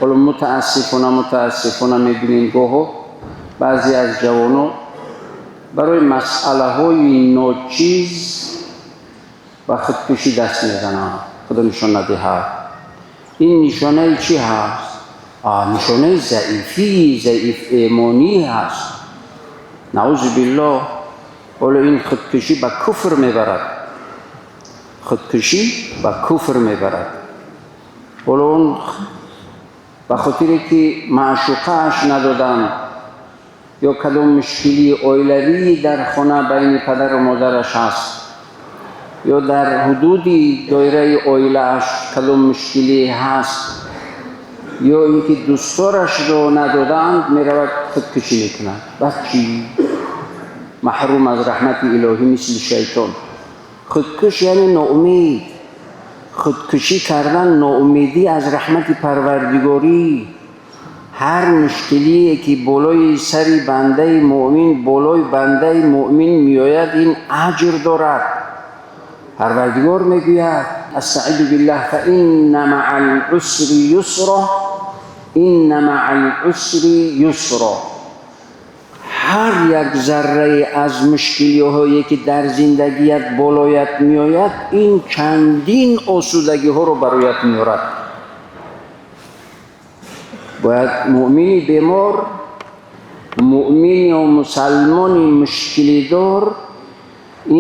Ҳоло мутаассифона мебинем, гоҳо баъзе аз ҷавонон барои масъалаҳои ночиз ба худкушӣ даст мезананд. Худо нишон надиҳад. Ин нишонаи чӣ ҳаст? Нишонаи заифӣ, заиф эмонӣ ҳаст. Наъузу биллоҳ. Ҳоло ин худкушӣ ба куфр мебарад, худкушӣ ба куфр мебарад. Ҳоло он ба хотире ки маъшуқааш надоданд ё кадом мушкилии оилавӣ дар хона байни падару модараш ҳаст, ё дар ҳудуди доираи оилааш кадом мушкилие ҳаст, ё ин ки дӯстдорашро надодаанд, меравад, худкушӣ мекунад. Баъд чӣ? Маҳрум аз раҳмати илоҳӣ, мисли шайтон. Худкуш яъне ноумед. Худкушӣ кардан ноумедӣ аз раҳмати Парвардигорӣ. Ҳар мушкилие ки болои сари бандаи муъмин, болои бандаи муъмин меояд, ин аҷр дорад. Парвардигор мегӯяд: استعيذ بالله، فإن مع العسر يسرا، إن مع العسر يسرا. Ҳар як заррае аз мушкилиҳое ки дар зиндагият болоят меояд, ин чандин осудагиҳоро бароят меорад. Бояд муъмини бемор, муъмин ё мусалмони мушкилидор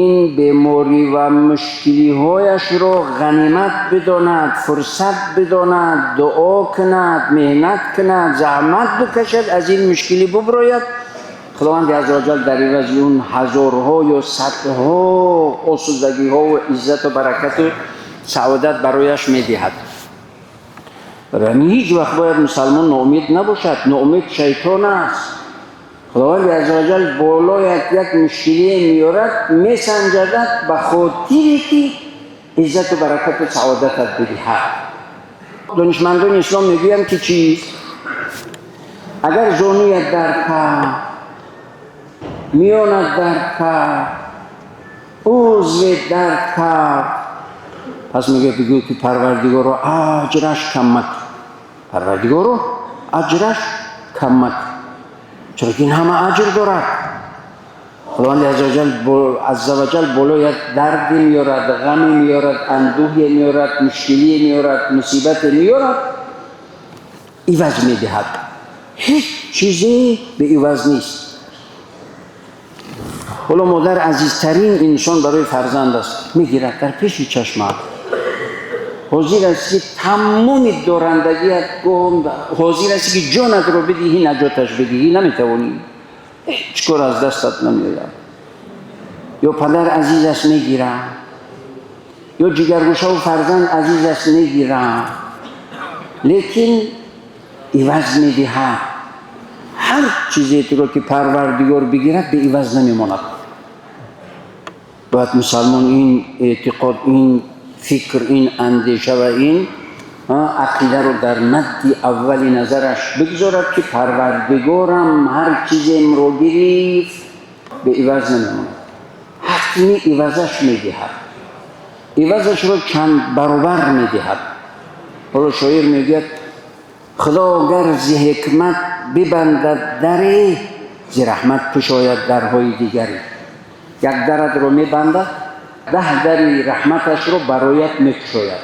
ин беморӣ ва мушкилиҳояшро ғанимат бидонад, фурсат бидонад, дуо кунад, меҳнат кунад, заҳмат бикашад, аз ин мушкилӣ буброяд. Худованди азза ваҷал дар ивази он ҳазорҳо ё садҳо осудагиҳову иззату баракату саодат барояш медиҳад. Барои ҳамин ҳеҷ вақт бояд мусалмон ноумед набошад. Ноумед шайтон аст. Худованди азза ваҷал болоят як мушкилие меорад, месанҷадат, ба хотире ки иззату баракату саодатат бидиҳад. Донишмандони ислом мегӯянд ки чиз, агар зонуят дард кард, миёнат дард кард, узвет дард кард, пас мегӯяд, бигӯ ки Парвардигоро, аҷраш кам макун, Парвардигоро, аҷраш кам макун, чаро ки ин ҳама аҷр дорад. Худованди азза ваҷал болоят дарде меорад, ғаме меорад, андӯҳе меорад, мушкилие меорад, мусибате меорад, иваз медиҳад. Ҳеҷ чизе беиваз нест. Ҳоло модар азизтарин инсон барои фарзанд аст. Мегирад дар пеши чашмат, ҳозир аст ки тамоми дорандагият, ҳозир аст ки ҷонатро бидиҳӣ, наҷоташ бидиҳӣ, наметавонӣ, ҳеҷ кор аз дастат намеояд. Ё падар азиз аст, мегирад, ё ҷигаргӯшаву фарзанд азиз аст, мегирад, лекин иваз медиҳад. Ҳар чизеро ки Парвардигор бигирад, беиваз намемонад. Бояд мусалмон ин эътиқод, ин фикр, ин андеша ва ин ақидаро дар мадди аввали назараш бигзорад, ки Парвардигорам ҳар чиземро гирифт, беиваз намемонад, ҳатмӣ ивазаш медиҳад, ивазашро чанд баробар медиҳад. Ҳоло шоир мегӯяд: Худо гар зи ҳикмат бибандад даре, зи раҳмат кушояд дарҳои дигаре. Як даратро мебандад, 10 дари раҳматашро бароят мекушояд.